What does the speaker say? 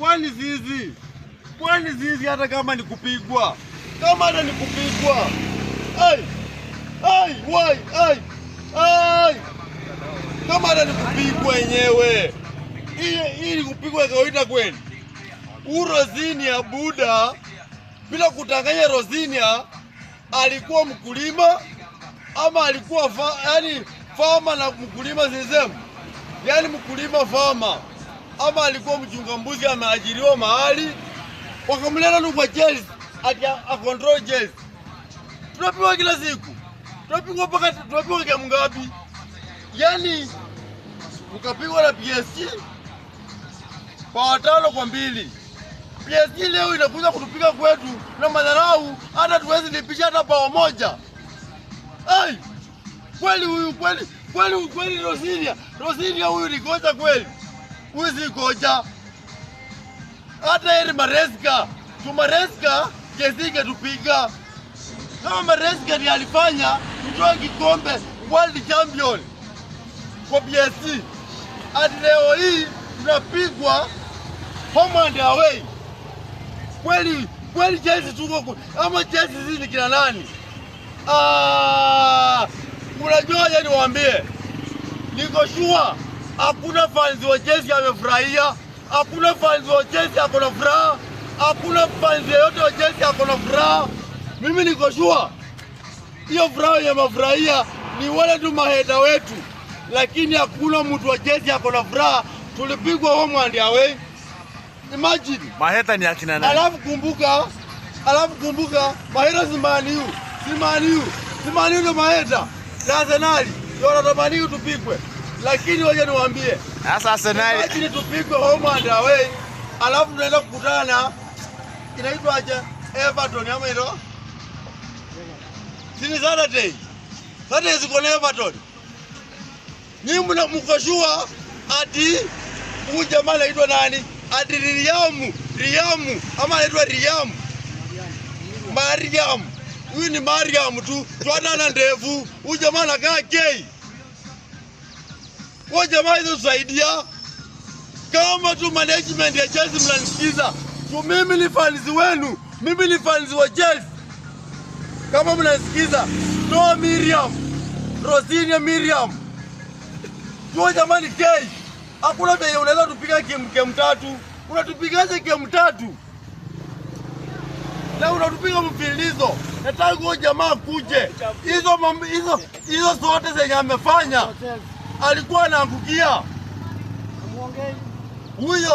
Kwani zizi? Kwani zizi hata kama ni kupigwa? Kama hata ni kupigwa. Ai! Ai, wai, ai. Ai! Kama hata ni kupigwa yenyewe. Hii ni kupigwa kawaida kweli. Rosenior Buda, bila kutanganya, Rosenior alikuwa mkulima ama alikuwa yani farmer na mkulima zizemu, yani mkulima farmer, ama alikuwa mchunga mbuzi ameajiriwa mahali wakamleta tu kwa Chelsea ati a control Chelsea. Tunapigwa kila siku, tunapigwa mpaka tunapigwa game ngapi? Yani mkapigwa na PSG kwa 5-2. PSG leo inakuja kutupiga kwetu na madharau, hata tuwezi lipisha hata bao moja. Ai! Kweli huyu kweli kweli kweli Rosenior, Rosenior huyu ni kocha kweli. Huyu si kocha. Hata Eri Maresca, tu Maresca Chelsea ingetupiga. Kama Maresca ndiye alifanya tutoe kikombe World Champion kwa PSG. Hadi leo hii tunapigwa home and away. Kweli kweli Chelsea tuko ama Chelsea sisi ni kina nani? Ah, unajua aje niwaambie, niko sure hakuna fans wa Chelsea amefurahia, hakuna fans wa Chelsea ako na furaha, hakuna fans yeyote wa Chelsea ako na furaha. Mimi niko sure hiyo furaha yenye mafurahia ni wale tu mahaters wetu, lakini hakuna mtu wa Chelsea ako na furaha. Tulipigwa home and away. Imagine. Mahaters ni akina nani? Alafu kumbuka mahaters si Man U, si Man U, si Man U ndio mahaters. Na Arsenal ndio wanatamani tupigwe. Lakini waje niwaambie, Sasa Arsenal imagine tupigwe home and away, alafu tunaenda kukutana na inaitwa aje, Everton ama ilo? Si ni Saturday? Saturday ziko na Everton. Nyinyi mna mko sure ati huyu jamaa anaitwa nani? Ati Riamu, Riamu ama anaitwa Riamu? Mariam. Huyu ni Mariam tu, tuana na ndevu. Huyu jamaa anakaa gay. Huyu jamaa hizo tusaidia. Kama tu management ya Chelsea mnanisikiza, tu mimi ni fans wenu, mimi ni fans wa Chelsea. Kama mnanisikiza, toa Miriam, Rosenior Miriam. Tuo jamani gay. Hakuna venye unaweza tupiga game tatu. Unatupigaje game tatu? Na unatupiga mfululizo. Nataka huyo jamaa kuje. Hizo zote zenye amefanya alikuwa anaangukia huyo.